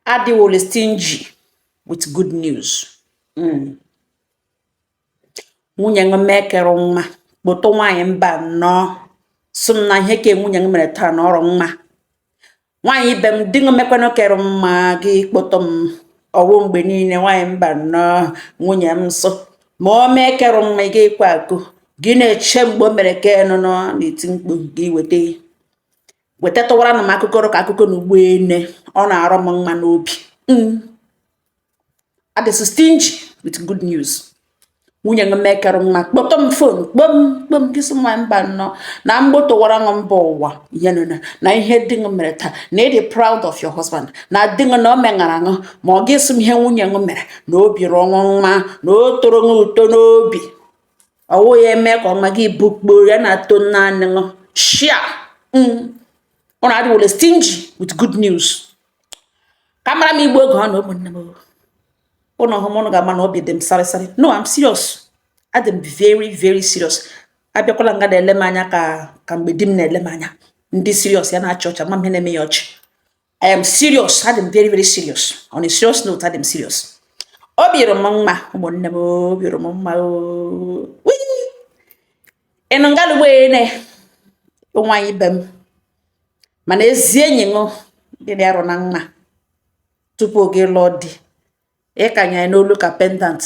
Adịwole stingy with good news. Nwunye m mekere nwa kpọtụ nwaanyị mba nnọọ, sị m na ihe ka nwunye m mere taa na ọrụ mma. Nwaanyị ibe m, di m mekwanụ kere mma, gị kpọtụ m ọwụ mgbe niile. Nwaanyị mba nnọọ, nwunye m sọ ma o mee kere mma, ị ga-ekwe akụ gị na-eche mgbe o mere ka nọ na-eti mkpu gị weta weta tụwara na m akụkọ ka akụkọ na ugbo ene ọ na-arụ m mma n'obi. Adịsị stingy with good news. Nwunye m mekere mma, kpọtọ m phone, kpọm kpọm, gị sị nwa mba nnọọ na mgbo tụwara ṅụ mba ụwa ihe nọ na ihe di m mere taa, na ị dị proud of your husband, na di m na o meṅara ṅụ. Ma ọ gị sị m ihe nwunye m mere na obi rụọ nwa na o toro ṅụ uto n'obi, ọwụ ya eme ka ọma gị bukpo ya na-ato naanị ṅụ shia. Ụnụ adịwole stingy with good news. Ka mara m igbo oge ọ na ụmụnne m ụnụ hụ m, ụnụ ga-ama na obi dị m sarịsarị. No, I'm serious. Adị m very very serious. Abịakwala nga na-ele m anya ka mgbe di m na-ele m anya ndị serious ya na-achị ọchị, ama m ihe na-eme ya ọchị. I am serious. Adị m very very serious. On a serious note, adị m serious. Obi rụrụ m mma, ụmụnne m, obi rụrụ m mma. Ịnụ ngalugbo ene nwaanyị ibe m, mana ezi enyi ṅụ gịnị arụ na mma tupu oge lụọ di, ịkanye ya n'olu ka pendant.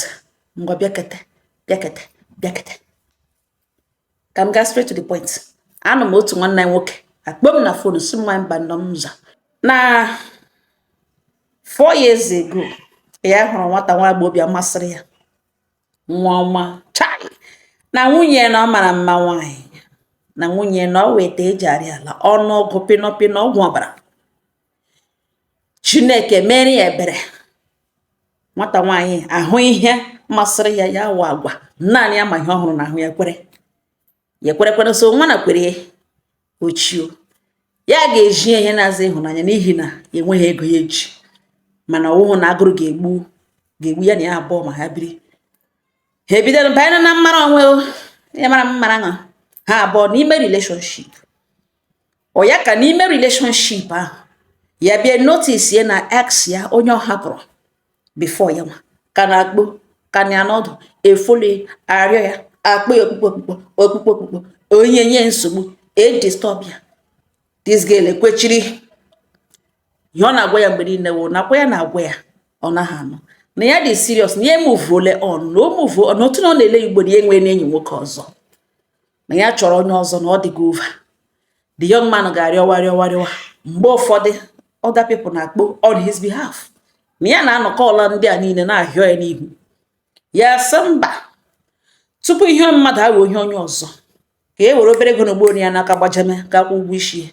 Ngwa, bịakete bịakete bịakete, ka m gaa straight to the point. Anụ m otu nwanne nwoke akpọ m na phone, si m nwa mba nọ m nza na 4 years ago ya hụrụ nwata nwa agbọghọbịa masịrị ya, nwa ọma chai, na nwunye na ọ mara mma nwaanyị, na nwunye na ọ weta eji arị ala ọnụọgụ pịnọpịnọ ọgwụ ọbara. Chineke mere ya ebere, nwata nwaanyị ahụ ihe masịrị ya, ya wụ agwa naanị ya, ma ihe ọhụrụ na ahụ ya kwere, ya kwere kwere so nwa na kwere ochio ya ga-eji ihe na-aza ịhụnanya, n'ihi na ya enweghị ego ya eji, mana ọwụhụ na agụrụ ga-egbu ga-egbu ya na ya abụọ ma ha biri. Ha ebidoro banye na mmara onwe o ya mara mmara ṅụ ha abụọ n'ime relationship. Ọ ya ka n'ime relationship ahụ ya bịa notice ya na ex ya, onye ọ hapụrụ before ya nwa, ka na-akpọ ka na anọdụ efolo arịọ ya, akpọ ya okpukpe okpukpe okpukpe okpukpe, onye nye nsogbu e disturb ya. This girl ekwechiri ihe ọ na-agwa ya mgbe niile wụ nakwa ya na-agwa ya, ọ naghị anụ na ya dị serious, na ya emuvuole on, na o move on, otu na ọ na-ele igbo, na ya enwee na enyi nwoke ọzọ, na ya chọrọ onye ọzọ, na ọ dịgo over. The young man ga-arịọwa rịọwa rịọwa. Mgbe ụfọdụ other people na-akpọ on his behalf, na ya na-anọkọ ọla ndị a niile na-ahịọ ya n'ihu ya, sị mba, tupu ihe mmadụ aghọ ihe onye ọzọ, ka e were obere ego na ugbo ya n'aka gbajeme ga-akwụ ụgwọ isi ya.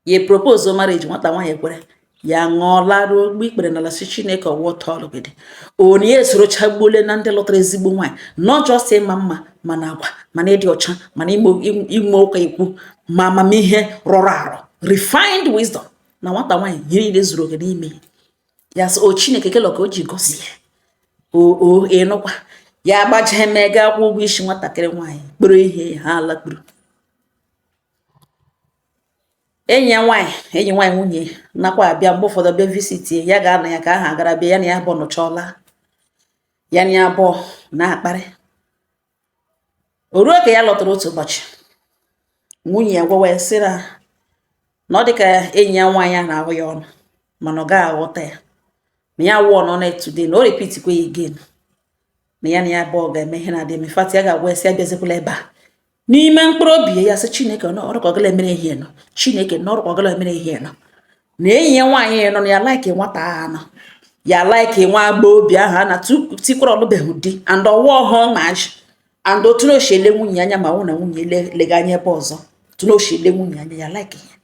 Ya propose marriage, nwata nwaanyị ekwere, ya ṅụọ laruo gbe ikpere n'ala, si Chineke ọwụ ụtọ ọlụgide onye ya esorochagbuole na ndị lụtara ezigbo nwaanyị, not just ịma mma, mana agwa, mana ịdị ọcha, mana ime ụka ekwu, ma amamihe rọrọ arọ, refined wisdom, na nwata nwaanyị ihe niile zuru oke n'ime ya. Sị o Chineke kele ka o ji gọzie o ịnụkwa ya, gbaje mee gaa kwụ ụgwọ isi nwatakịrị nwaanyị, kpụrụ ihe ha lakpuru. Enyi ya nwaanyị, enyi nwaanyị nwunye nakwa abịa mgbe ụfọdụ bịa visit ya, ga-anọ ya ka aha agara bịa, ya na ya abụọ nọchọọla, ya na ya abụọ na-akparị. O ruo ka ya lọtara otu ụbọchị, nwunye ya gwawa ya sị na ọ dị ka enyi ya nwaanyị a na-ahụ ya ọnụ, mana ọ gaghị aghọta ya, na ya wụọ nọ na today, na o repeat kwa ya again, na ya abụọ ga-eme ihe na-adị eme fat. Ya ga-agwa ya sị abịazikwala ebe a. N'ime mkpụrụ obi ya sị, Chineke, ọrụ ka ọgala emere ihe nọ, Chineke na ọrụ ka ọgala emere ihe nọ, na enyi ya nwaanyị nọ na ya like nwata ahụ nọ ya like nwa agbọghọbịa ahụ a na tikwara ọlụbeghị di and ọwa ọhụụ ma ajị and otu na oshi ele nwunye anya, ma ọ na nwunye lega anya ebe ọzọ, otu na oshi ele nwunye anya, ya like ya.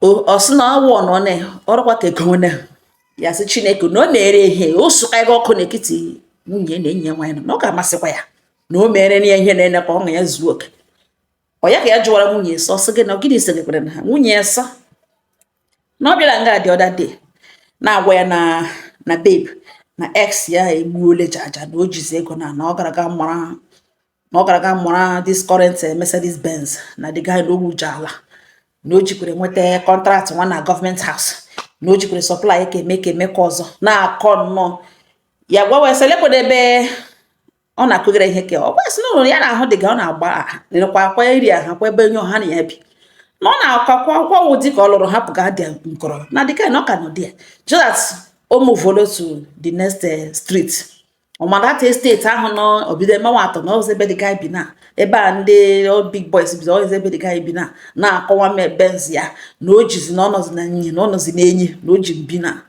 Ọ sị na ọwụ nọ na ọrụkwa ka ego nwene ya, sị Chineke na o mere ihe o sụkaghị ọkụ n'etiti nwunye na enyi ya nwaanyị, na ọ ga-amasịkwa ya na o mere ya ihe na-ene ka ọṅụ ya zuo oke. Ọ ya ka ya jụwara nwunye sọ, sị gị na gịnị segekwara na ha. Nwunye ya sọ na ọ bịara nga the other day na-agwa ya na babe, na ex ya egbuole jaja, na o jizi ego na ọ gara aga mara na ọ gara aga mara this current Mercedes Benz, na the guy na ogbu ala, na o jikwere nweta contract nwa na government house, na Na o jikwere supply ka eme ka ọzọ na-akọ nnọọ. Ya gwawa sị lekwana ebe ọ na-akụgara ihe ka ọ gwasị na ụlọ ya na-ahụ dị ka ọ na-agba lekwa akwa eri ahụ akwa ebe onye ọha na ya bi, na ọ na-akọ akwa wụ dị ka ọ lụrụ hapụ ka dị nkọrọ na dịka na ọ ka nọ dị ya, so that o move to the next street. Ọma that estate ahụ nọ obido emewa atọ na ọzọ ebe dị guy bi na ebe a, ndị big boys bido ọzọ ebe dị guy bi na na-akọwa m Benz ya na o jizi na ọ nọzi na nyi na ọ nọzi n'enyi na o ji mbi na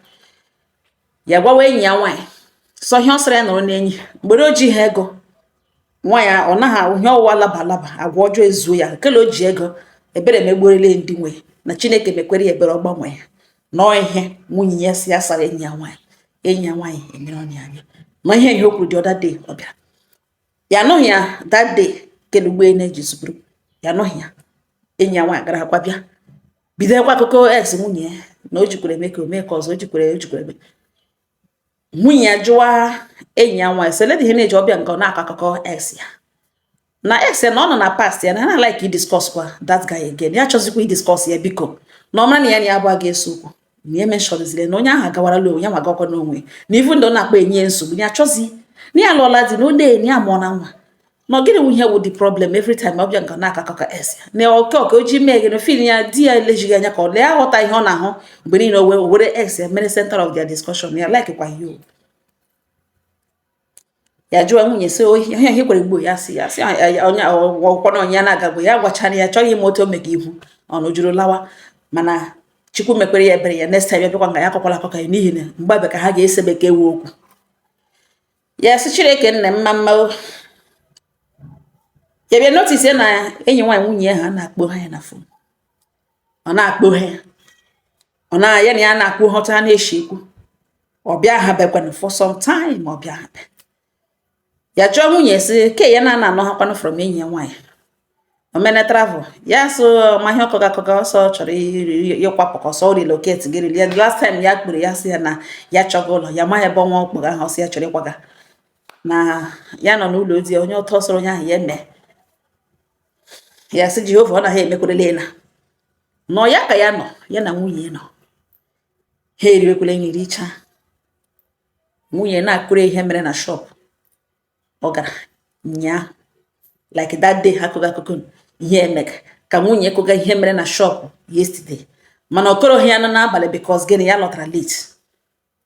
ya. Gwawa enyi ya nwaanyị sọ ihe ọ sịrị ya nọrọ n'enyi mgbe o ji ha ego nwaanyị ọ naghị ahụ ihe ọwụwa laba laba agwa ọjọọ ezuo ya nkele o ji ego ebere megbuorele ndị nwe na Chineke mekwere ya ebere ọ gbanwe ya nọọ. Ihe nwunye ya si ya sara enyi ya nwaanyị, enyi ya nwaanyị emere ọnụ ya anya nọ ihe ihe o kwuru the other day ọ bịara ya anụghị ya that day kele ugbo na-eji zuburu ya anụghị ya. Enyi ya nwaanyị gara akwa bịa bidokwa akụkọ ex nwunye ya na o jikwara eme ka o mee ka ọzọ o jikwara eme. Nwunye ya jụwa enyi ya nwaanyị sị ledi ihe na-eji ọbịa nke ọ na-akọ akụkọ ex ya na ex ya na ọ nọ na past ya na ha na like idiscuss kwa that guy again, ya chọzikwa idiscuss ya biko, na ọ mara na ya na ya abụọ ga-eso okwu na ya mentionziri na onye ahụ agawarala onwe ya ma gakwa n'onwe na even though na-akpa enye ya nsogbu, na ya achọzi na ya alụọla di na ole na ya mụọ na nwa, na ọ gịnị wụ ihe wụ the problem every time ọ bịa nke na-akọ akụkọ ex ya na oke oke o ji mee gị na feel ya di ya elejighị anya ka ọ lee aghọta ihe ọ na-ahụ mgbe niile o were ex ya mere center of their discussion ya like kwa ya o. Ya jụọ nwunye sị ihe ihe kwere gbuo ya sị ya sị onye ọkwana onye ya na-agagbo ya gwachara ya chọrọ ime otu o mega ihu ọnụ juru lawa, mana Chukwu mekwere ya ebere ya next time ya bịakwa nga ya akọkwala akụkọ ya n'ihi na mgbe abịa ka ha ga-ese bekee ewu okwu. Ya sị Chineke nna mma mma o. Ya bịa notice na enyi nwaanyị nwunye ya ha na-akpọ ha ya na phone, ọ na-akpọ ha ya, ọ na ya na ya na-akpọ ha otu ha na-eshi ekwu. Ọ bịa ha bekwanụ for some time, ọ bịa ha bịa ya jụọ nwunye sị ke ya na anọ ha kwanụ from enyi ya nwaanyị o mene travel. Ya so ma ihe ọkọga akọga ọsọ chọrọ ịkwapụ ka ọsọ relocate gị rili ya. Last time ya kpere ya sị ya na ya chọga ụlọ ya maghị ebe ọnwa ọkpọga ahụ, ọsọ ya chọrọ ịkwaga na ya nọ n'ụlọ di ya onye ụtọ sọrọ onye ahụ ya eme. Ya sị Jehova ọ naghị emekwerele na nọ ya ka ya nọ ya na nwunye nọ ha eriwekwele nri richaa. Nwunye na-akụrụ ihe mere na shop ọ gara nyaa like that day ha kụga akụkọ ihe emega ka nwunye kụga ihe mere na shop yesterday, mana ọ kọrọghị ya nọ n'abalị because gịnị, ya lọtara late,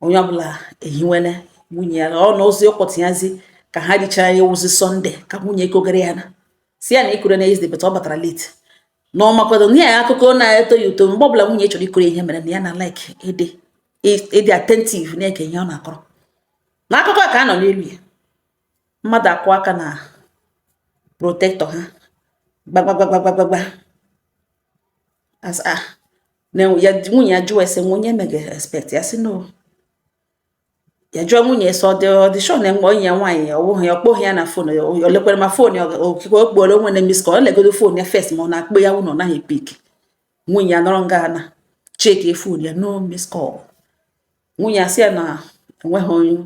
onye ọbụla ehiwele. Nwunye ya ọ na ozi ụkpọtụ ka ha richara ya ewuzi Sunday ka nwunye kogara ya na si ya na ikure na yesterday, but ọ batara late na ọ makwado n'ihe ya akụkọ na-eto ya ụtọ. Mgbe ọbụla nwunye chọrọ ikoro ihe mere na ya na like ịdị attentive na-eke ihe ọ na-akọrọ n'akụkọ ka a nọ n'elu ya. Mmadụ akwụ aka na protector ha gbagbagbagbagbagba as ah na ya. Nwunye ya jụọ ese onye mege expect, ya sị no. Ya jụọ nwunye sị ọ dị sure na enwe enyi ya nwaanyị ọ wụghị ya ọ kpọghị ya na phone o lekwere ma phone ya okikwe o kpuola onwe na miss call, ọ legodo phone ya first ma ọ na-akpọ ya wụ na ọ naghị epick. Nwunye ya nọrọ nga na check phone ya, no miss call. Nwunye ya sị ya na enweghị onye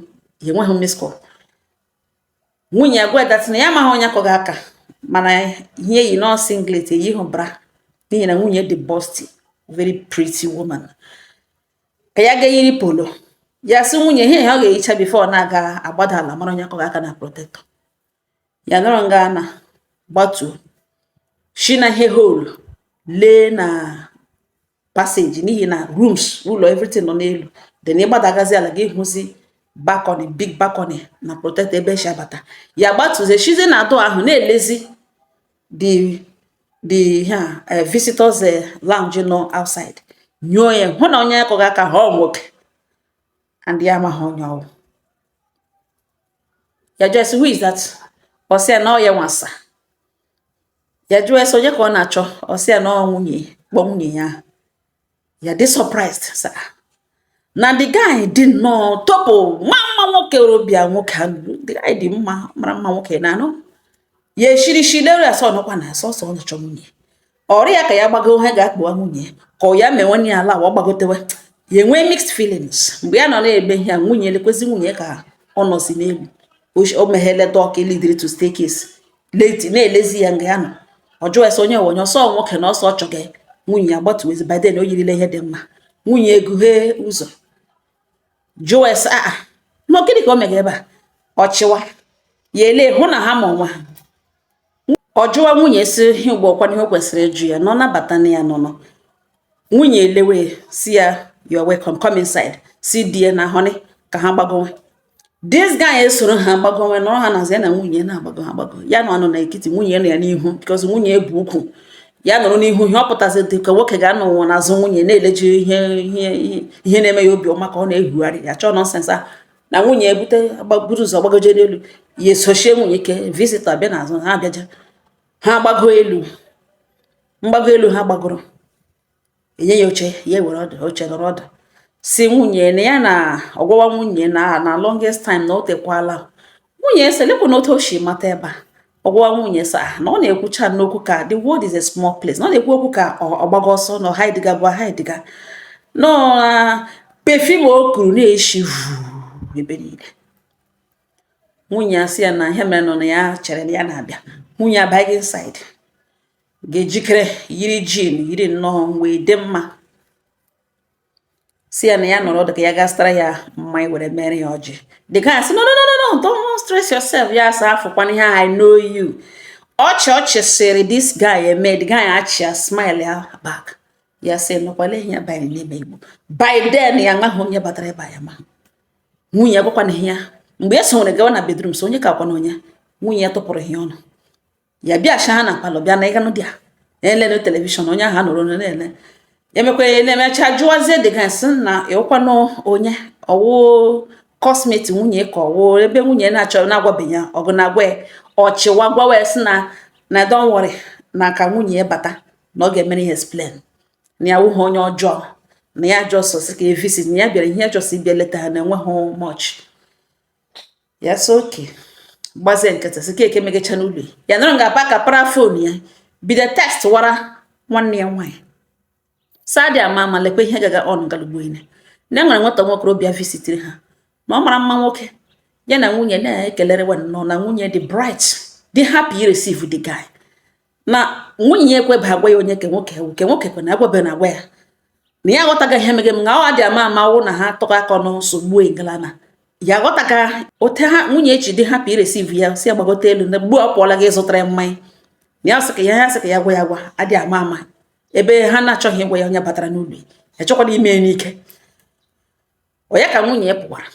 ya enweghị miss call. Nwunye ya gwa that na ya amaghị onye akọghị aka, mana ihe yi nọ singlet eyighị bra n'ihi na nwunye dị busty, very pretty woman, ka ya ga-eyiri polo. Ya sị nwunye ihe ọ ga-ehicha before ọ na-aga agbada ala mara onye akọghị aka na protector. Ya nọrọ nga na gbatuo shi na ihe hole lee na passage n'ihi na rooms ụlọ everything nọ n'elu, then ịgbadagazi ala gị hụzi balcony, big balcony na protector ebe esi abata. Ya gbatuzie shizie na door ahụ na-elezi the ha visitors lounge nọ outside, nyụọ ya hụ na onye akọghị aka ha ọ nwoke and ya amaghị onye ọwụ. Ya jụọ sị, "Who is that?" Ọ sị ya na ọ ya nwasa. Ya jụọ sị onye ka ọ na-achọ, ọ sị ya na ọ nwunye kpọọ nwunye ya. Ya dị surprised sir na the guy dị nnọọ tọpụ nwa mma nwoke orobịa nwoke ahụ, the guy dị mma mara mma nwoke na anụ ya eshirishi lere ya sọ nọkwa na sọsọ ọ na-achọ nwunye ọrụ ya ka ya gbago ha ga-akpụwa nwunye ka ọ ya menwe ya ala ọ gbagotewe ya enwee mixed feelings. Mgbe ya nọ na-eme ihe a, nwunye lekwezi nwunye ka ọ nọzi n'elu o meghele door ka leadiri to staircase late na-elezi ya nga ya nọ. Ọ jụọ ese onye onye ọsọ nwoke na ọsọ ọ chọghị. Nwunye ya gbatuwezi by then o yirile ihe dị mma. Nwunye egughee ụzọ, jụọ ese a na gịnị ka o mega ebe a. Ọ chịwa ya, ele hụ na ha ma onwe ha. Ọ jụwa nwunye si ihe ugbo ọkwa ihe o kwesịrị ịjụ ya na ọ nabata na ya nọnọ. Nwunye elewe, si ya, "You are welcome, come inside." Si di ya na honey ka ha gbagowe. This guy esoro ha gbagowe, nọrọ ha n'azụ. Ya na nwunye na-agbago, ha gbago, ya nọ n'etiti, nwunye nọ ya n'ihu, because nwunye ebu ukwu, ya nọrọ n'ihu. Ihe ọ pụtazi dị ka nwoke ga-anọ ụwa n'azụ nwunye, na-eleji ihe ihe ihe na-eme ya obiọma ka ọ na-ehugharị ya chọọ nonsense a na nwunye ebute buru ụzọ gbagoje n'elu. Ya esochie nwunye ike, visitor bịa n'azụ ha, bịaja ha gbago elu. Mgbago elu ha gbagoro, enye ya oche, ya ewere ọdụ oche nọrọ ọdụ, si nwunye na ya na ọgwawa nwunye na longest time na o tekwala. Nwunye sị lekwa na otu o si mata ebe a. Ọgwawa nwunye sị na ọ na-ekwucha n'okwu ka the world is a small place, na ọ na-ekwu okwu ka ọ gbago ọsọ na ọhaidiga bụ ahaidiga nọ na perfume o kuru na-eshi vuu ebe niile. Nwunye ya sị ya na ihe mere nọ na ya chere na ya na-abịa. Nwunye abaghị inside, ga-ejikere, yiri jean, yiri nnọọ wee dị mma, si ya na ya nọrọ ọdụ ka ya gaa zụtara ya mmanya were mere ya ọjị. The guy sị, "No, no, no, no, no, don't stress yourself." Ya asa afụkwana ihe, "I know you." Ọchị ọchị sịrị this guy eme, the guy achịa smile ya back. Ya sị nọkwala ihe ya banyere n'ime Igbo. By then ya amaghị onye batara ebe a. Ya ma nwunye ya gwakwana ihe ya mgbe ya sonwere gawa na bedroom, so onye ka akwana onye nwunye ya tụpụrụ ihe ọnụ ya bịa sha ha na parlour, bịa na ịganụ dị a na-ele television. Onye ahụ anọrọ na-ele ya mekwa na-emecha jụwazie the guy sị na ịwụkwanụ onye ọwụ cosmate nwunye ka ọwụ ebe nwunye na-achọ na-agwabeghị ya ọgụ na-agwa ya. Ọchịwa gwawa ya sị na don't worry, na ka nwunye ya bata na ọ ga-emere ya explain, na ya wụghị onye ọjọọ, na ya just sị ka e visit, na ya bịara ihe just bịa leta ha, na enweghị much. Ya sị oke, gbazie nkịtị, sị ka eke megecha n'ụlọ ya nọrọ nga apa ka para phone ya bido text wara nwanne ya nwaanyị sadị ama ama lekwa ihe gaga on galugbo ine na e nwere nwata nwokorobịa visitiri ha, na ọ mara mma nwoke. Ya na nwunye na-ekelerewa nnọọ, na nwunye dị bright, dị happy receive the guy, na nwunye ya ekweba agwa ya onye ke nwoke ke nwoke kwe na agwabe na agwa ya na ya aghọtaghị ihe mege m na ọ dị ama ama wụ na ha tụkọ aka ọnụ nsogbu ngalana. Ya aghọtaga ote ha nwunye echi dị happy receive ya, si agbagote elu na mgbe ọ pụọla gị zụtara ya mmanya. Na ya sị ka ya sị ka ya gwa ya gwa adị ama ama ebe ha na-achọghị ịgwa ya onye batara n'ụlọ ya, chọkwara ime n'ike ọ ya ka nwunye ya pụwara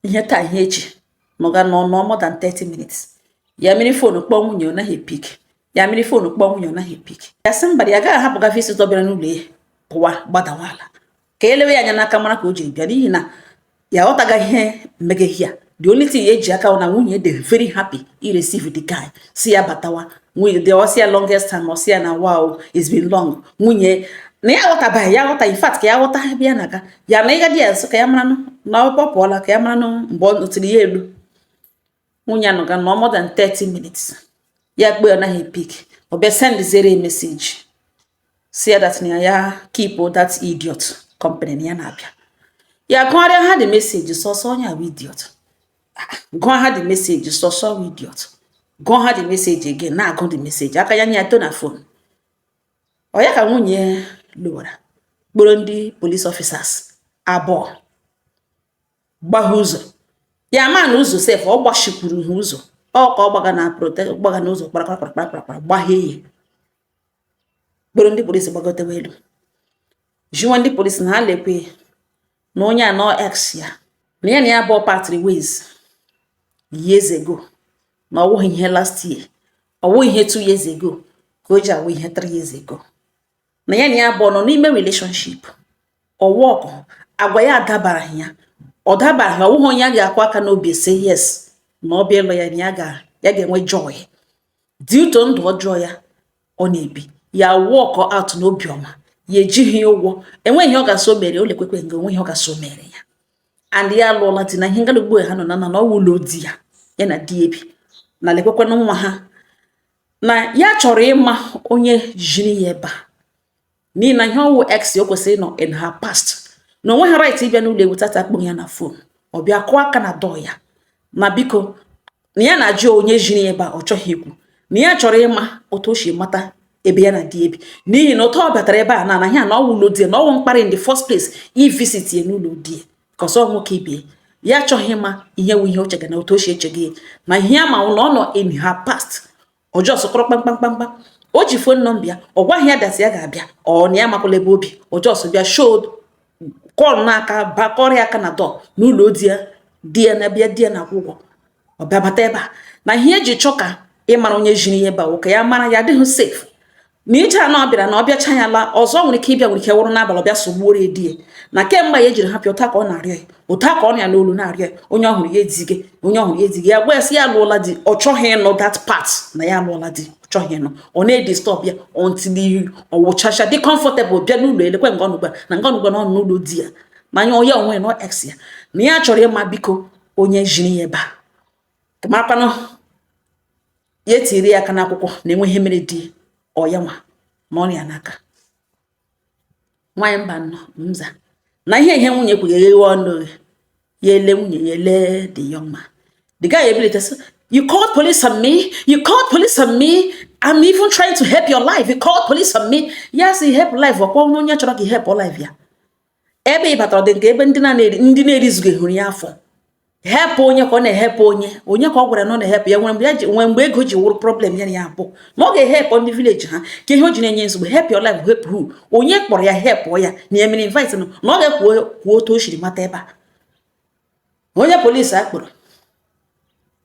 ihe taa ihe echi nọga nọ nọ more than 30 minutes. Ya mmiri phone kpọọ nwunye, ọ naghị epick. Ya mmiri phone kpọọ nwunye, ọ naghị epick. Ya sị mba, ya agaghị ahapụga visitor bịara n'ụlọ ya pụwa gbadawa ala ka elewe ya anya n'aka mara ka o jiri bịa, n'ihi na ya aghọtaghị ihe mmeghe ya. The only thing ya eji aka na nwunye dị very happy i receive the guy, si ya batawa. Nwunye dị ọsị ya longest time, ọsị ya na wow, it's been long. Nwunye na ya aghọtabaghị ya aghọta, in fact ka ya ghọta ebe ya na-aga, ya na ịga dị ya nso ka ya maranụ na ọ pụọla, ka ya maranụ mgbe ọ tiri ya elu. Nwunye anọga nọ more than 30 minutes, ya kpe ọ naghị epick. Ọ bịa send zere message, si ya that na ya keep that idiot company, na ya na-abịa. Ya gụgharịa ha the message, sọsọ onye awụ idiot. Gụọ ha the message, sọsọ idiot. Gụọ ha the message again, na-agụ the message aka ya nye ya to na phone. Ọ ya ka nwunye lụwara kpọrọ ndị police officers abụọ gbagha ụzọ ya ma na ụzọ sef ọ gbashikwuru ha ụzọ, ọ ka ọ gbaga na protect gbaga n'ụzọ kparakparakparakpara gbaghee ya, kpọrọ ndị polisi gbagotewa elu, jiwa ndị polisi na ha lekwe na onye anọ ex ya, na ya na ya abụọ partiri ways years ago, na ọ wụghị ihe last year, ọ wụghị ihe 2 years ago, ka o ji awụ ihe 3 years ago, na ya na ya abụọ nọ n'ime relationship. Ọwụ ọkụ agwa ya adabaraghị ya, ọ dabaraghị, ọ wụghị onye a ga-akwa aka n'obi say yes na ọ bịa ịlụ ya, na ya ga-enwe joy due to ndụ ọjọọ ya ọ na-ebi. Ya walk out n'obiọma, ya ejighị ya ụgwọ, enweghị ihe ọ ga-asọ mere o lekwekwe nga, onweghị ihe ọ ga-asọ mere ya. And ya alụọla di na ihe ngala ugbu a ha nọ na ọwụ ụlọ di ya, ya na di ebi na lekwekwanụ nwa ha, na ya chọrọ ịma onye jiri ya ebe a, n'ihi na ihe ọwụ ex o kwesịrị ịnọ in her past, na onwe ha right ịbịa n'ụlọ ewu tata akpọ ya na phone, ọ bịa kụọ aka na door ya, na biko, na ya na-ajụ onye jiri ya ebe a, ọ chọghị ikwu, na ya chọrọ ịma otu o si mata Ebe ya na di ebi, n'ihi na ụtọ ọ batara ebe a na ya na ọwụ ụlọ di ya, na ọwụ mkparị in the first place i visit ya n'ụlọ di ya, ka ọsọ nwoke ibie ya achọghị ịma ihe wụ ihe o chega na otu o si eche gị na ihe ama na ọ nọ in her past. Ọjọọ sụkọrọ kpamkpamkpamkpam. O ji phone number ya, ọ gwaghị ya that ya ga-abịa, ọ na ya makwala ebe obi. Ọjọọ so bịa show kọrọ n'aka, bakọrọ ya aka na dọ n'ụlọ di ya, di ya na ebe di ya na-akwụ ụgwọ. Ọ bịa bata ebe a na ihe eji chọ ka ịmara onye jiri ihe ebe a, ka ya mara ya adịghị safe na ije anọ ọ bịara na ọ bịacha ya laa ọzọ. Nwere ike ịbịa, nwere ike wụrụ n'abalị, ọ bịa sogbuoro ya di ya. Na kemgbe ya ejiri hapụ, ụta ka ọ na-arịọ ya, ụta ka ọ na ya n'olu na-arịọ ya. Onye ọhụrụ ya edige, onye ọhụrụ ya edige ya, gwa ya sị ya alụọla di. Ọ chọghị ịnụ that part na ya alụọla di, ọ chọghị ịnụ. Ọ na-edisturb ya until ọ wụchacha dị comfortable bịa n'ụlọ. Elekwe nga ọ nọ ugbu a, na nga ọ nọ ugbu a, na ọ nọ n'ụlọ di ya, na anya ya onwe nọ ex ya, na ya chọrọ ịma, biko, onye jiri ya ebe a, marakwanụ ya etiri ya aka n'akwụkwọ na enwe ihe mere di ọ ya nwa na ọrịa n'aka nwaanyị mba nnọọ mza na ihe nwunye kwuru. Eghewe ọnụ ya, ele nwunye ya, ele the young man. The guy ebilite sị, "You called police on me. You called police on me. I'm even trying to help your life. You called police on me." Ya sị, "Help life? Ọkwa onye chọrọ ka ị help life ya ebe ị batara dị nke ebe ndị na-eri, ndị na-erizughị hụrụ ya afọ. Help onye ka ọ na-ehelp? Onye ka ọ gwara na ọ na-ehelp ya? Nwere mgbe ya ji nwee mgbe ego ji wụrụ problem ya na ya abụọ na ọ ga-ehelp ndị village ha, ka ihe o ji na-enye nsogbu. Help your life, help who? Onye kpọrọ ya help ya na ya mere invite nọ na ọ ga-ekwuo kwuo otu o siri mata ebe a? Onye polisi a kpọrọ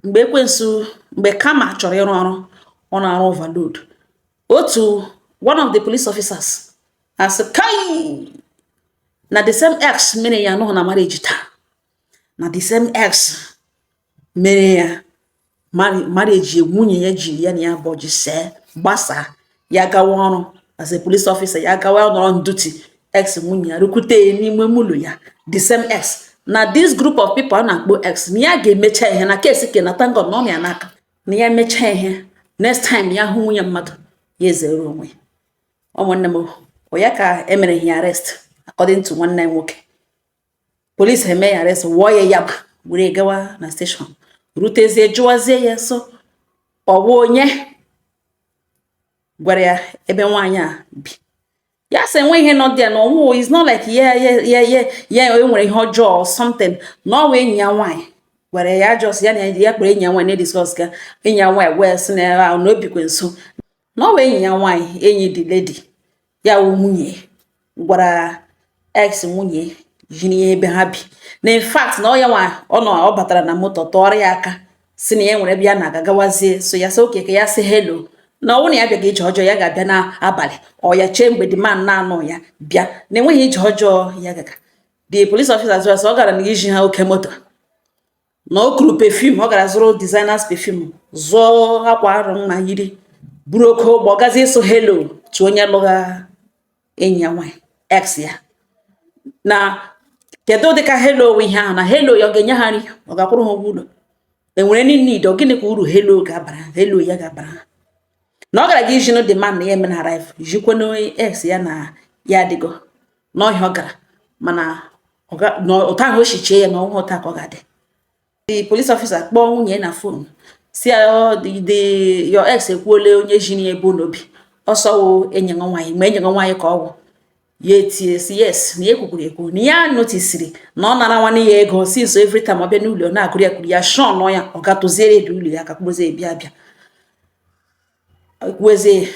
mgbe ekwensu, mgbe kama chọrọ ịrụ ọrụ, ọ na-arụ overload. Otu one of the police officers asị kai na the same ex mere ya anụghị na marriage taa, na the same ex mere ya marriage nwunye ya ji ya na ya bụ ji see gbasaa, ya gawa ọrụ as a police officer, ya gawa nọrọ nduti, ex nwunye ya rukwute ya n'ime ụlọ ya, the same ex. Na this group of people a na-akpọ ex, na ya ga-emecha ihe na kesi ke na thank God na ọ nọ ya n'aka, na ya emechaa ihe. Next time ya hụ nwunye mmadụ, ya ezere onwe ya. Ụmụnne m, ọ ya ka emere ya arrest. According to nwanne ya nwoke, police eme ya arrest, wụọ ya yaba, were gawa na station, rutezie, jụwazie ya so ọwụ onye gwara ya ebe nwaanyị a bi. Ya sị enwe ihe nọ dị ya na ọwụ, is not like ya enwere ihe ọjọọ or something, na ọ wụ enyi ya nwaanyị gwara ya. Just ya na ya kpọrọ enyi ya nwaanyị na-ediscuss, ka enyi ya nwaanyị wee sị na ya na obikwe nso, na ọ wụ enyi ya nwaanyị, enyi the lady ya wụ nwunye, gwara ex nwunye jiri ya ebe ha bi. Na in fact, na ọ ya nwa ọ nọ, ọ batara na moto, tọọrọ ya aka, si na ya nwere ebe ya na-aga, gawazie. So ya sị oke ka ya sị hello, na ọ bụrụ na ya bịaga ije ọjọọ, ya ga-abịa n'abalị, ọ ya chee mgbe the man na-anọ ya bịa, na enweghị ije ọjọọ ya gaga. The police officer sị ọ gara na iji ha oke moto, na o kuru perfume, ọ gara zụrụ designers perfume, zụọ akwa arụ mma, yiri, buru oke ụgbọ gazie ịsụ hello to onye lụgha enyi ya nwanyị, ex ya. Na kedu ụdị ka hello wụ ihe ahụ? Na hello ya, ọ ga-enye ha nri? Ọ ga-akwụrụ ha ụgwọ ụlọ? Enwere any need? Ọ gịnị ka uru hello ga-abara, hello ya ga-abara ha? Na ọ gara ga ijinu the man na ya eme na arrive, jikwana ex ya na ya adịgo n'ọhịa ọ gara, mana na ụtọ ahụ o si chee ya na ọnwụ ụta ka ọ ga-adị. The police officer kpọọ nwunye na phone, si ya, "Oh, the your ex ekwuola onye jiri ya ebe ụlọ bi ọsọ wụ enyi nwa nwaanyị, ma enyi nwa nwaanyị ka ọ wụ." Ya etie si yes, na ya ekwukwuru ekwu, na ya notisiri na ọ nara nwanne ya ego since. Every time ọ bịa n'ụlọ, ọ na-agụrụ ya kwuru ya shọn nọ ya, ọ ga-tụziere edu ụlọ ya ka kpụrụzie bịa bịa kwuezie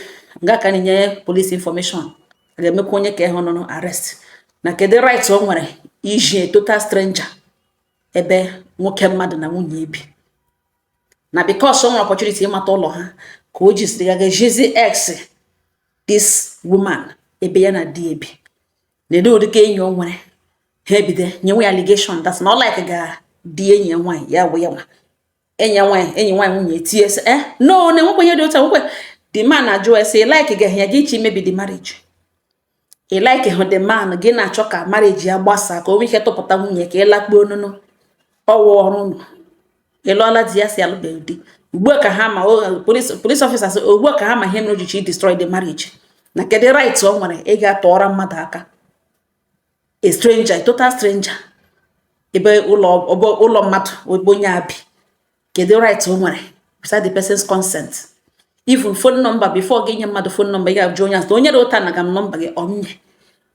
nga ka na-enye police information. A ga-emekwa onye ka ịhụ nọ arrest na kedu right o nwere iji a total stranger ebe nwoke mmadụ na nwunye ebi? Na because o nwere opportunity ịmata ụlọ ha, ka o jisiri ya ga-ejizi ex this woman ebe ya na di ebi, na edo ụdịka enyi o nwere. Ha ebido nyewe ya allegation that na ọ like ga di enyi ya nwaanyị, ya wụ ya nwa enyi ya nwaanyị, enyi nwaanyị nwunye tie sị eh no, na enwekwa ihe dị otu a nwekwe. The man ajụ ya sị, like ga ya gị iche imebi the marriage, ị like hụ the man, gị na-achọ ka marriage ya gbasaa ka o nwee ike tụpụta nwunye ka ị lakpuo onunu ọwụ ọrụ unu. Ị lụọla di? Ya si alụbeghị di. Ugbu a ka ha ma police officer sị ugbu a ka ha ma ihe mere o ji chi destroy the marriage. Na kedu right o nwere ịga tụọrọ mmadụ aka, a stranger, a total stranger, ebe ụlọ, ebe ụlọ mmadụ, ebe onye a bi? Kedu right o nwere without the person's consent? Even phone number, before gị nye mmadụ phone number, ị ga-ajụ onye asị onye dị ụta na ga m nọmba gị ọmnye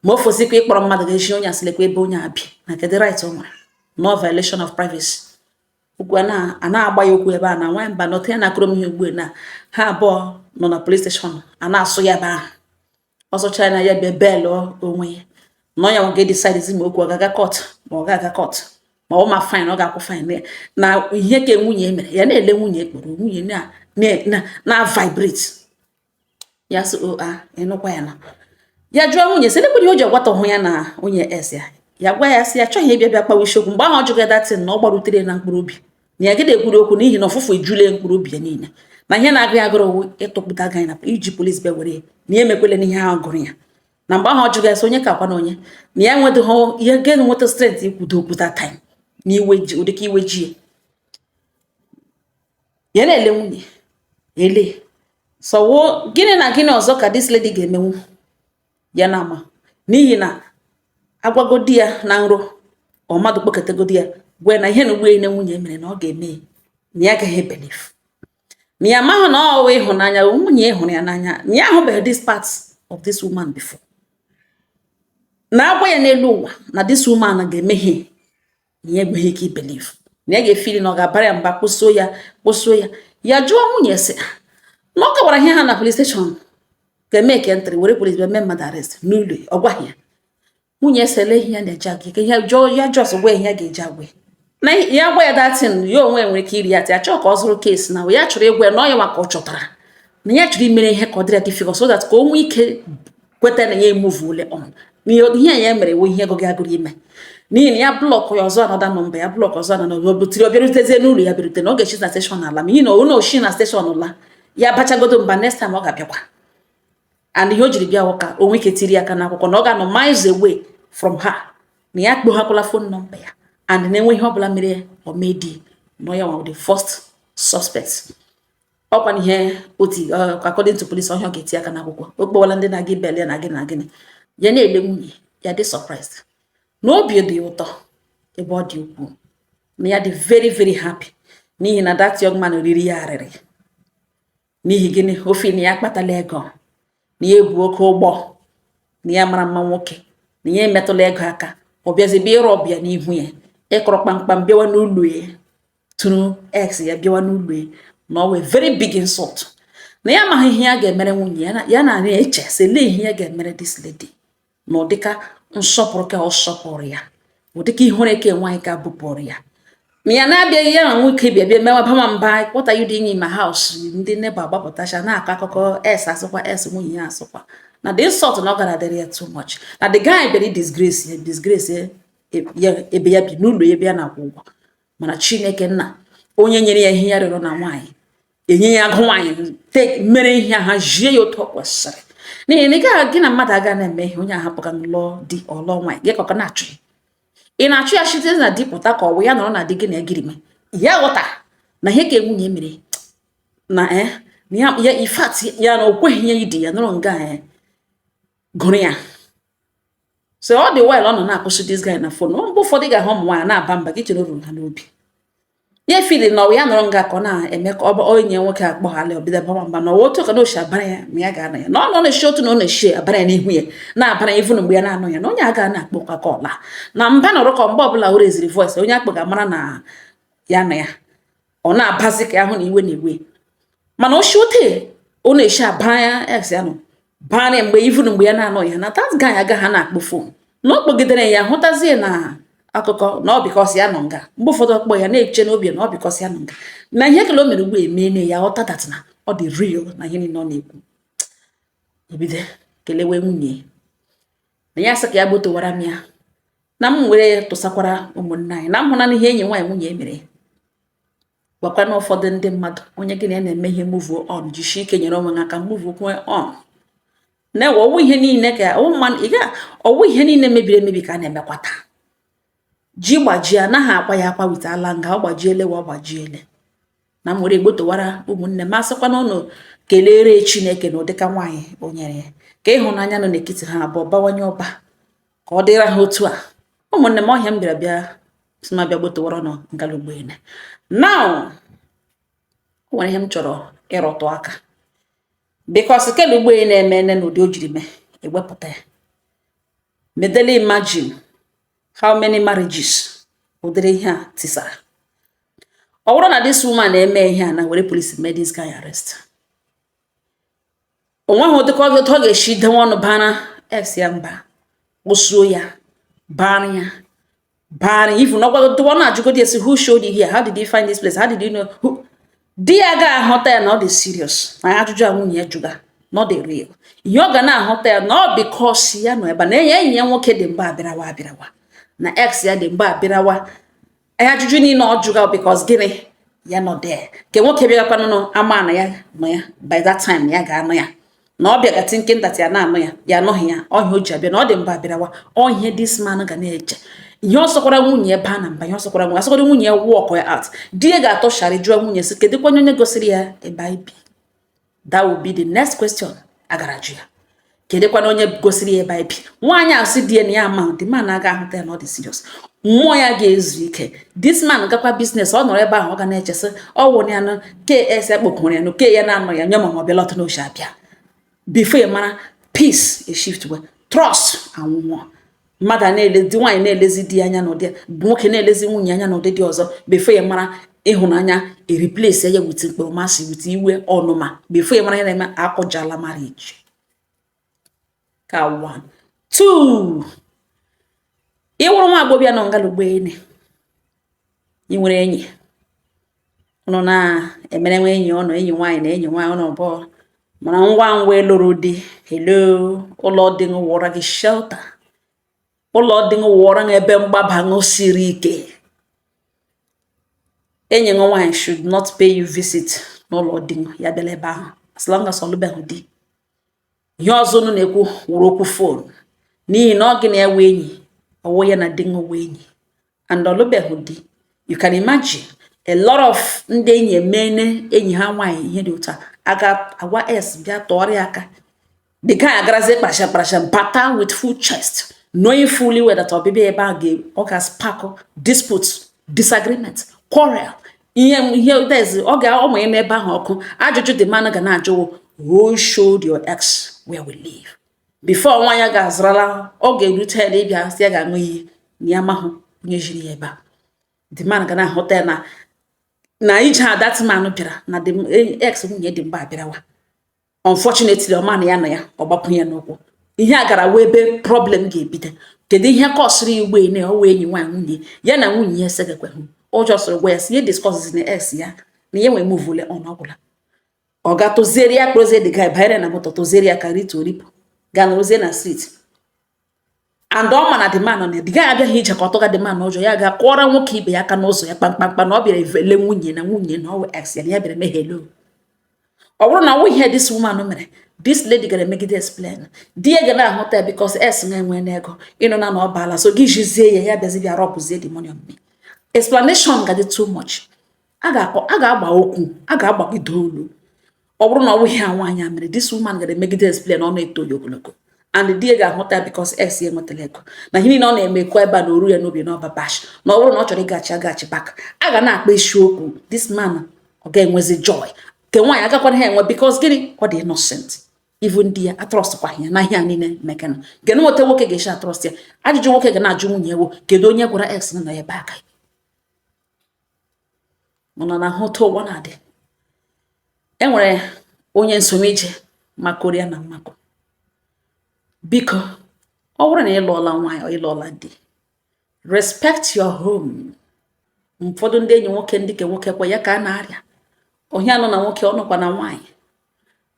ma o fozikwa ịkpọrọ mmadụ ga-eji onye asị lekwa ebe onye a bi na kedu right o nwere. No violation of privacy. Okwu a na-agba ya okwu ebe a na nwaanyị mba nọta ya na akụrụ m ihe ugbu a na ha abụọ nọ na police station a na-asụ ya ebe ahụ. Ọsọcha na ya bịa belụ onwe ya na ọ ya nwa ga-edecide ma okwu ọ ga-aga court ma ọ ga-aga court, ma ọ ma fine ọ ga-akwụ fine ya na ihe ka nwunye mere. Ya na-ele nwunye kpọrọ nwunye na vibrate ya sị o a ịnụkwa ya na ya jụọ nwunye sị lekwe ihe o ji ọgwatọhụ ya na nwunye es ya. Ya gwa ya sị ya chọghị ịbịa bịa kpawa isiokwu mgbe ahụ. Ọ jụghị datin na ọ gbarutere na mkpụrụ obi na ya gịda ekwuri okwu n'ihi na ọfụfụ ejule mkpụrụ obi ya niile na ihe na-agụ ya agụrụ owu ịtụpụta agaghị na iji polisi bịa were ya na ya emekwele n'ihe ahụ gụrụ ya na mgbe ahụ. Ọ jụghị ya sị onye ka akwa na onye na ya enwedịghị ihe ga-enweta strength ikwudo okwu that time na iwe ji ụdịka iwe ji ya. Ya na-ele nwunye ele sọwo gịnị na gịnị ọzọ ka this lady ga-emenwu ya na ama, n'ihi na agwagodi ya na nro ọ mmadụ kpọkọtagodi ya gwa ya na ihe na ugbo na nwunye mere na ọ ga-eme ya, na ya agaghị ebelieve na ya amaghị na ọ wụ ịhụnanya nwunye hụrụ ya n'anya, na ya ahụbeghị this part of this woman before, na agwa ya n'elu ụwa na this woman ga-emehie na ya enweghị ike ibelieve na ya ga-efeeli na ọ ga-abara ya mba kwụsịo ya kwụsịo ya. Ya jụọ nwunye sị na ọ kọwara ihe ha na police station ga-eme ke ntịrị were police bịa mee mmadụ arrest n'ụlọ ya. Ọ gwaghị ya. Nwunye sị ele ihe ya na-eji agwa ya ihe jụọ ya just gwa ya ihe ya ga-eji agwa ya na ya gwa ya datin ya onwe nwere ike iri ya ya chọọ ka ọ zụrụ case na ya chọrọ ịgwa ya na ọ ya nwa ka ọ chọtara na ya chọrọ imere ihe ka ọ dịrị ya difficult so that ka o nwee ike kweta na ya emove ule on na ihe ya mere wụ ihe gụgị agụrụ ime, n'ihi na ya block ya ọzọ another number, ya block ọzọ another o butere ọ bịarutezie n'ụlọ ya bịarute na ọ ga-echi na station ala ma ihe na ọ na oshi na station la ya bachagodo mba. Next time ọ ga-abịakwa and ihe o jiri bịa wụ ka o nwee ike tiri aka n'akwụkwọ na ọ ga-anọ miles away from her, na ya kpoghakwala phone number ya and na-enwe ihe ọbụla mere ya o mee di na ya nwa the first suspect. Ọkwa na ihe oti according to police ọhịa ọ ga-eti aka n'akwụkwọ. O kpọwala ndị na-aga ibel ya na gịnị na gịnị. Ya na-ele nwunye ya dị surprised na obi dị ụtọ ebe ọ dị ukwuu, na ya dị very very happy n'ihi na that young man riri ya arịrị. N'ihi gịnị? Ofe na ya akpatala ego, na ya ebu oke ụgbọ, na ya mara mma nwoke, na ya emetụla ego aka, ọ bịazi bịa ịrụ ọbịa n'ihu ya ịkọrọ kpamkpam bịawa n'ụlọ ya tụrụ ex ya bịawa n'ụlọ ya, na ọ wee very big insult, na ya amaghị ihe ya ga-emere nwunye ya. Ya na na-eche sị lee ihe ya ga-emere this lady na ụdịka nsọpụrụ ka ọ sọpụrụ ya, ụdịka ihere ka nwaanyị ka bupụrụ ya, ma ya na-abịaghị ya na nwoke bịa bịa mewa bama mba, "What are you doing in my house?" Ndị neighbour agbapụtacha na-akọ akụkọ s asụkwa s nwunye ya asụkwa na the insult na ọ gara dịrị ya too much, na the guy bịara disgrace ya, disgrace ya ebe ya bi n'ụlọ ebe ya na-akwụ ụgwọ. Mana Chineke nna onye nyere ya ihe ya rịọrọ na nwaanyị enye ya agụ nwaanyị te mere ihe ha jie ya otu ọ kwesịrị, n'ihi na ị gaghị gị na mmadụ aga na-eme ihe onye ahapụga lụọ di ọ lụọ nwaanyị gị ka ọ na-achụ ya. Ị na-achụ ya site na di pụta ka ọ bụ ya nọrọ na di gị na egirime ya ghọta na ihe ka nwunye mere na na ya ya in fact ya na o kweghị ya idi ya nọrọ nga gụrụ ya. So ọ dị while ọ nọ na-akwụsị this guy na phone, mgbe ụfọdụ ị ga-ahụ ụmụ nwaanyị na-aba mba gị chere o ruru ha n'obi ya efili na ọ ya nọrọ nga ka ọ na-eme ka ọ bụ onye nwoke akpọghalị ọbido bawa mba na ọwa otu ka na oshi abara ya ma ya ga-anọ ya na ọ nọ na-eshi otu na ọ na-eshi abara ya n'ihu ya na-abara ya even mgbe ya na-anọ ya na onye aga na-akpọ ka ọla na mba nọrọ ka mgbe ọbụla o reziri voice onye akpọ ga-amara na ya nọ ya ọ na-abazi ka ya hụ na iwe na-ewe. Mana oshi ote ọ na-eshi abara ya ex ya nọ bara ya mgbe even mgbe ya na-anọ ya na that guy agaghị na-akpọ phone na ọ kpọgidere ya hụtazie na akụkọ na ọ because ya nọ nga. Mgbe ụfọdụ ọkpọ ya na-eche n'obi na ọ because ya nọ nga na ihe kele o mere ugbu a emee ya ghọta that na ọ dị real na ihe niile ọ na-ekwu. Ebido kelewe nwunye na ya sị ka ya gbotowara m ya na m were tụsakwara ụmụnne anyị na m hụna ihe enyi nwaanyị nwunye mere gwakwa na ụfọdụ ndị mmadụ onye gị na ya na-eme ihe move on, jisie ike nyere onwe gị aka move kwe on na-ewe ọwụ ihe niile ka ọwụ mmanụ ị ga ọwụ ihe niile mebiri emebi ka a na-emekwata ji gbajie anaghị akwa ya akwa wite ala nga ọ gbajiele wa ọ gbajiele na m were gbotowara ụmụnne m asịkwa na ụnụ kelere Chineke na ụdịka nwaanyị o nyere ya ka ịhụnanya nọ n'etiti ha abụọ bawanye ụba ka ọ dịra ha otu a. Ụmụnne m, ọhịa m bịara bịa sị m abịa gbotowara nọ ngalugbeene. Now, o nwere ihe m chọrọ ịrụtụ aka. Because kele ugbo ya na-eme ene n'ụdị o jiri mee ewepụta ya. Medela imagine how many marriages ụdịrị ihe a tisara. Ọ bụrụ na this woman na-eme ihe a na were police mee this guy arrest, o nweghị ụdịka otu ọ ga-esi dewe ọnụ bara ex ya mba, kpụsuo ya, bara ya, bara ya. Even ọgwago ọ na-ajụgodi esi, "Who showed you here? How did you find this place? How did you know who?" Di ya ga-ahụta ya na ọ dị serious na ajụjụ a nwunye ya jụga na ọ dị real. Ihe ọ ga na-ahụta ya na ọ because ya nọ ebe a na enyi ya nwoke dị mgbe abịarawa abịarawa na ex ya dị mgbe abịarawa. Ajụjụ niile ọ jụga because gịnị ya nọ there nke nwoke bịakwanụ ama na ya nọ ya by that time ya ga-anọ ya na ọ bịaga thinking that ya na-anụ ya, ya anọghị ya. Ọhịa o ji abịa na ọ dị mba abịarawa ọhịa. This man ga na-eche ihe ọ sọkwara nwunye ya baa na mba, ihe ọ sọkwara nwunye asọkwara nwunye ya walk ya out. Di ya ga-atọcharị jụọ nwunye sị, "Kedụkwa onye gosiri ya ebe anyị bi?" That will be the next question a gara jụ ya. Kedụkwana onye gosiri ya ebe anyị bi? Nwaanyị a sị di ya na ya ama. The man aga ahụta ya na ọ dị serious, mmụọ ya ga-ezu ike. This man gakwa business, ọ nọrọ ebe ahụ, ọ ga na-echesị ọ wụ ya nụ ks ya kpọkwuru ya nụ ke ya na-anọ ya nye ma ọ bịa lọta n'oche abịa. Before ị mara, peace a shift we trust anwụnwụọ. Mmadụ a na-ele di, nwaanyị na-elezi di anya n'ụdị, nwoke na-elezi nwunye anya n'ụdị dị ọzọ. Before ị mara, ịhụnanya e replace ya with mkpụrụmasị, with iwe, ọnụma. Before ị mara ihe na-eme, akụjala marriage. Ka one two, ị wụrụ nwa agbọbịa nọ ngalugbo ene, ị nwere enyi, ụnụ na-emere nwa enyi ụnụ, enyi nwaanyị na enyi nwaanyị ụnụ abụọ. Mana ngwa ngwa ịlụrụ di, hello, ụlọ dị wụra gị shelter, ụlọ dị wụọrọ gị ebe mgbaba ṅụ siri ike. Enyi gị nwaanyị should not pay you visit n'ụlọ di ya bịala ebe ahụ as long as ọ lụbeghị di. Ihe ọzọ unu na-ekwu wụrụ okwu phone, n'ihi na ọ gị na ya wee enyi, ọwụ ya na di ṅụ wee enyi and ọ lụbeghị di. You can imagine a lot of ndị enyi emene enyi ha nwaanyị ihe dị otu a, aga agwa s bịa tụọrọ ya aka. The guy agarazie kparasha kparasha bata with full chest, knowing fully well that ọbịbịa ebe a ga ọ ga spark dispute, disagreement, quarrel, ihe ihe there's ọ ga ọmụ n'ebe ahụ ọkụ. Ajụjụ the man ga na-ajụ, "Who showed your ex where we live?" Before nwa ya ga-azụrala, ọ ga-erute ya na ịbịa sị ya ga-aṅụ iyi na ya mahụ onye jiri ya ebe a. The man ga na-ahụta ya na ije a that man bịara na the ex nwunye dị mgbe abịarawa. Unfortunately, ọ ma na ya nọ ya, ọ gbapụ ya n'ụkwụ. Ihe a gara wee ebe problem ga-ebido. Kedu ihe kọsịrị ya ugbo ene? Ọwụ enyi nwaanyị nwunye ya na nwunye ya esegekweghị. Ụjọ sọrọ gwa ya si ihe discuss na ex ya na ya nwee move ole on ọgwụla. Ọ ga tụziere ya, kpụrụzie the guy banyere na moto, tụziere ya ka rituo ripụ gaa nọrọzie na street. And ọ ma na the man nọ na the guy abịaghị ije ka ọ tụga the man ụjọ. Ya ga kụọrọ nwoke ibe ya aka n'ụzọ ya kpamkpamkpa na ọ bịara ele nwunye na nwunye na ọ ex ya na ya bịara mee hello. Ọ bụrụ na ọ ihe this woman mere, this lady gara emegide explain, di ya ga na-ahụta ya because ex na-enwe n'ego ịnụ na ọ baala so gị jizie ya, ya bịazi bịa rọpụzie the money on me. Explanation ga dị too much. A ga-akọ, a ga-agba okwu, a ga-agbagide olu. Ọ bụrụ na ọ bụghị ya nwaanyị a mere, this woman gara emegide explain, ọ na-eto ya ogologo and di ya ga-ahụta ya because ex ya enwetala ego na ihe niile ọ na-emekwa ebe a na oru ya n'obi na ọba bash na ọ bụrụ na ọ chọrọ ịgachi agachi back, a ga na-akpa isiokwu. This man ọ ga-enwezi joy nke nwaanyị agakwana ha enwe because gịnị? Ọ dị innocent. Even di ya atrustkwa ya na ihe a niile mekana nke na nweta nwoke ga-esi atrust ya. Ajụjụ nwoke ga na-ajụ nwunye ewu, kedu onye gwara ex nọ ebe aka mana na ahụta ụwa na-adị enwere onye nsomije makoro ya na mmakọ. Biko, ọ bụrụ na ị lụọla nwaanyị ọ ịlụọla di, respect your home. Ụfọdụ ndị enyi nwoke, ndị ke nwoke kwa ya ka a na-arịa ọhịa nọ na nwoke, ọ nọkwa na nwaanyị.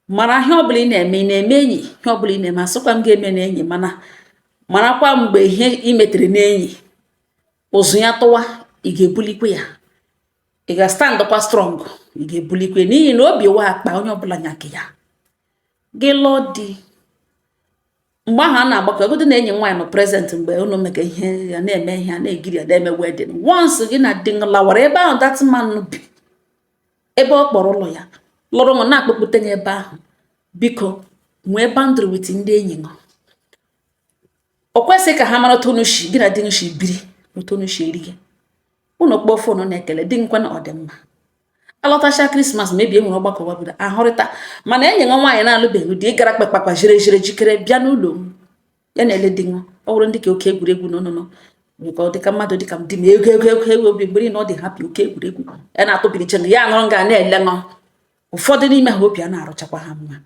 Mara ihe ọbụla ị na-eme, ị na-eme enyi, ihe ọbụla ị na-eme, asịkwa m ga-eme na enyi, mana marakwa mgbe ihe ị metere n'enyi ụzụ ya tụwa, ị ga-ebulikwe ya, ị ga-standkwa strong, ị ga-ebulikwe, n'ihi na obi wa akpa onye ọbụla nya nke ya. Gị lụọ di, mgbe ahụ a na-agbakọ egodo na enyi nwaanyị nọ present mgbe unu mega ihe ya na-eme ihe a na-egiri ya na-eme wedding. Once gị na di lawara ebe ahụ that man bi, ebe ọ kpọrọ ụlọ ya lụrụ ṅụ na-akpọkpute ya ebe ahụ, biko nwee boundary with ndị enyi ṅụ. O kwesịghị ka ha mara otu unu si gị na di si biri, otu unu si eri gị. Unu kpọọ phone na-ekele di nkwana, ọ dị mma. Alọtacha Christmas, mebi e nwere ọgbakọ wabụda ahụrịta. Mana enyi nwa nwaanyị na-alụbeghị di gara kpakpakpa jere jere jikere bịa n'ụlọ m, ya na-ele di nwa, ọ bụrụ ndị ka oke egwuregwu na ọnụnọ ka ọ dịka mmadụ dịka m di m ego ego ego ego obi mgbe niile ọ dị happy, oke egwuregwu ya na-atụbiri chen ya nọrọ nga na-ele nọ. Ụfọdụ n'ime ha, obi a na-arụchakwa ha mma,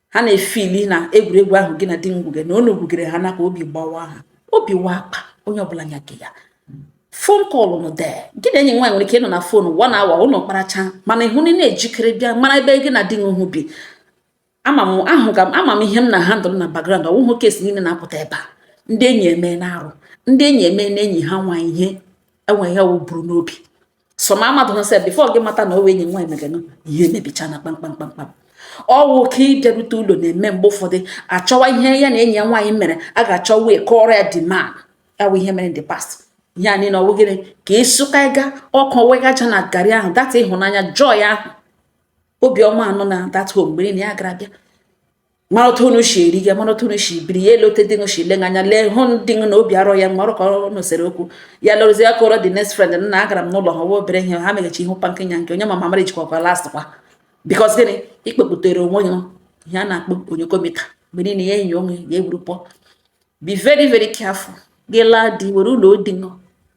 ha na-efili na egwuregwu ahụ gị na di m gwugere na unu gwugere ha nakwa obi gbawa ha obi wa akpa. Onye ọbụla nya ke ya phone call nọ there, gị na enyi nwaanyị nwere ike ịnọ na phone one hour, ụnụ kparacha. Mana ịhụ na ị na-ejikere bịa mara ebe gị na di gị hụ bi. Ama m ahụ ka ama m ihe m na handle na background. Ọwụhụ case niile na-apụta ebe a. Ndị enyi eme na-arụ, ndị enyi eme na enyi ha nwa ihe enwe ihe wụ buru n'obi sọma amadụ ha sef before gị mata na o wee enyi nwaanyị megana ihe emebicha na kpamkpam kpamkpam. Ọwụ ka ịbịarute ụlọ na-eme. Mgbe ụfọdụ achọwa ihe ya na enyi ya nwaanyị mere, a ga-achọ wee kọọrọ ya the man ya wụ ihe mere in the past. Ihe a niile ọwụ gịnị ka ịsụka ịga ọkụ wegacha na garị ahụ data ịhụnanya, joy ahụ, obiọma anọ na that home mgbe niile ya gara bịa mara otu unu si eri gị, mara otu unu si biri ya, elote dị si le anya lee hụ ndị na obi arọ ya mara ka ọ nụsịrị okwu ya lụrụzi ya kọrọ the next friend nna agara m n'ụlọ ha wa obere ihe ha megachi ihu pankịnya nke onye ma mara jikwakwa last kwa. Because gịnị? Ikpekputere onwe ya ihe a na-akpọ onyokomita mgbe niile ya enyi onwe ya egwurupọ. Be very very careful. Gị laa di, were ụlọ di ṅụ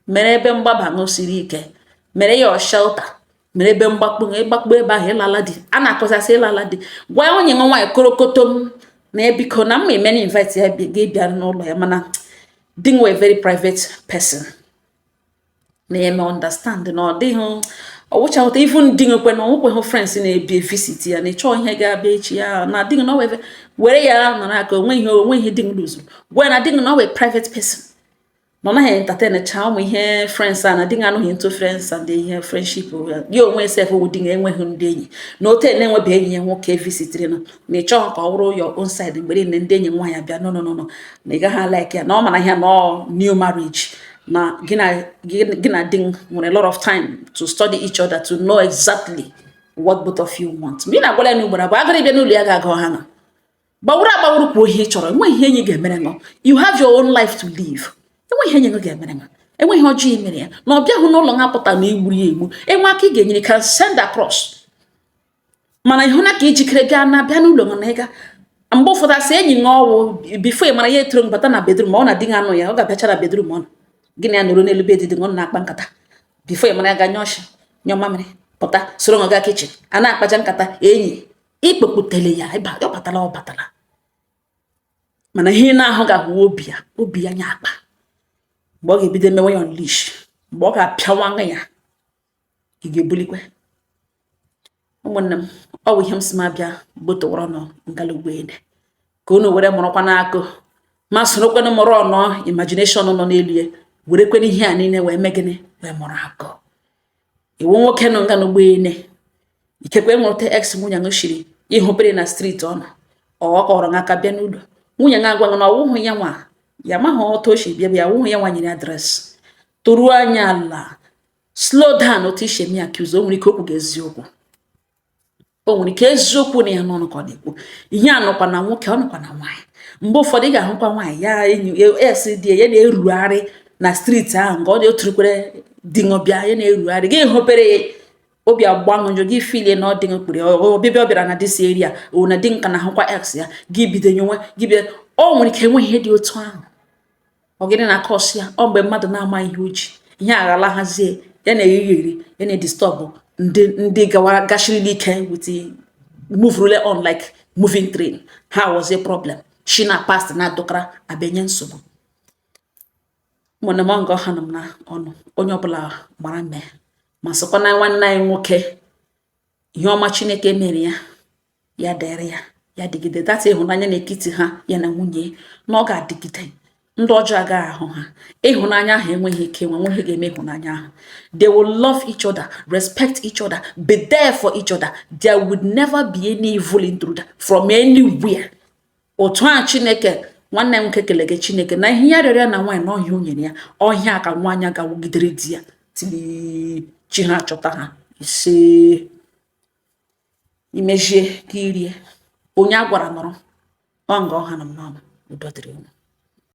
mere ebe mgbaba ṅụ siri ike, mere ya shelter, mere ebe mgbakpu ịgbakpu ebe ahụ. Ịlala di, a na-akọzasị ịlala di, gwa onye nwe nwaanyị korokoto m na ebiko na mma eme na invite ya gị bịa n'ụlọ ya, mana di nwe very private person na-eme understand na ọ dịghị ọwụcha ụta even di nwekwe na onwekweghị friends na-ebi visit ya na ịchọọ ihe ga-abịa echi ya na di na owe were ya nọrọ aka onwe ihe onwe ihe di lụzuru. Gwa ya na di na owe private person na ọ naghị entertain cha ụmụ ihe friends a na di anụghị into friends and ihe friendship ya onwe sef wụ di enweghị ndị enyi na ote na-enwebe enyi ya nwoke visitiri nọ na ịchọghị ka ọ bụrụ your own side mgbe niile ndị enyi nwaanyị abịa. No, no, no, no, na ị gaghị like ya na ọ mara ihe na ọ new marriage na gị na di nwere a lot of time to study each other, to know exactly what both of you want. Mgbe ị na-agwala ya n'ugboro abụọ agara ịbịa n'ụlọ ya ga-agụ ha nọ gbawuru agbawuru kwuo ihe ị chọrọ. Enweghị ihe enyi ga-emere ṅụ. You have your own life to live. Enweghị ihe enyi gị ga-emere ṅụ, enweghị ihe ọjọọ imere ya na ọ bịahụ n'ụlọ ha pụta na igburu ya egbu enwe aka ị ga-enyere can send across. Mana ịhụ na ka ijikere gaa na bịa n'ụlọ ṅụ na ịga mgbe ụfọdụ asị enyi ṅụ ọwụ before ị mara ya etoro bata na bedroom, ọ na di gị anụ ya, ọ ga-abịacha na bedroom ọ nọ gị na ya nọrọ n'elu bed dị ṅụ na-akpa nkata. Before ị mara ya ga nyụọ ọshị, nyụọ mamịrị, pụta soro ṅụ gaa kitchen a na-akpacha nkata enyi ikpekputere ya ọ batala ọ batala. Mana ihe ị na-ahụ ga-ahụ obi ya, obi ya nya akpa mgbe ọ ga-ebido mewe ya unleash, mgbe ọ ga-apịawa ya, ị ga-ebulikwe. Ụmụnne m, ọ bụ ihe m si m abịa gbotowara nọ ngalugbeene ka unu were mụrụkwa n'akụ ma sorokwanụ mụrụ ọnọ imagination nọ n'elu ya, werekwana ihe a niile wee mee gịnị, wee mụrụ akụ iwu nwoke nọ nga n'ugboene. Ikekwe nwere ex nwunye ṅụ shiri ịhụpere na street ọ nọ, ọ kọrọ aka bịa n'ụlọ nwunye ṅa agwa na ọwụhụ ya nwa ya amaghị otu o si bịa bịa ọwụhụ ya nwa nyere address. Toruo anya ala, slow down otu isi eme accuse. O nwere ike okwu gị eziokwu, o nwere ike eziokwu na ya n'ọnụ ka ọ na-ekwu ihe a nọkwa na nwoke, ọ nọkwa na nwaanyị. Mgbe ụfọdụ ị ga-ahụkwa nwaanyị ya enyi es di ya na-erugharị na street ahụ nke ọ dị oturukwere di ṅụbịa ya na-erugharị gị hụpere ya, obi agbanwụjụ gị filie na ọ dị kpere ọbịbịa ọ bịara na this area o na di nka na ahụkwa ex ya gị bido nyewe gị bido. O nwere ike enwe ihe dị otu ahụ. Ọ gịnị na-akọsị ya? Ọ mgbe mmadụ na-ama ihe o ji ihe aghala hazie ya na-eriri eri ya na-edisturb ndị gawara gashirili ike with move rule on like moving train ha was a problem shi na past na-adọkara abịanye nsogbu. Ụmụnne m, nga ọha nọ m na ọnụ onye ọbụla mara mee ma sịkwa na nwanne anyị nwoke ihe ọma Chineke mere ya, ya dịrị ya, ya dịgide data ịhụnanya n'etiti ha ya na nwunye na ọ ga-adịgide. Ndị ọjọọ agaghị ahụ ha. Ịhụnanya ahụ enweghị ike nwe nweghị ga-eme ịhụnanya ahụ. They will love each other, respect each other, be there for each other. There would never be any evil intruder from anywhere. Otu a Chineke nwanne m nwoke kelege Chineke na ihe ya rịọrọ ya na nwaanyị na ọhịa o nyere ya ọhịa ka nwaanyị ga-awụgidere di ya tili chi ha achọta ha ise imejie ka irie onye a gwara nọrọ ọ nga ọha nọ m n'ọnụ. Udo dịrị unu.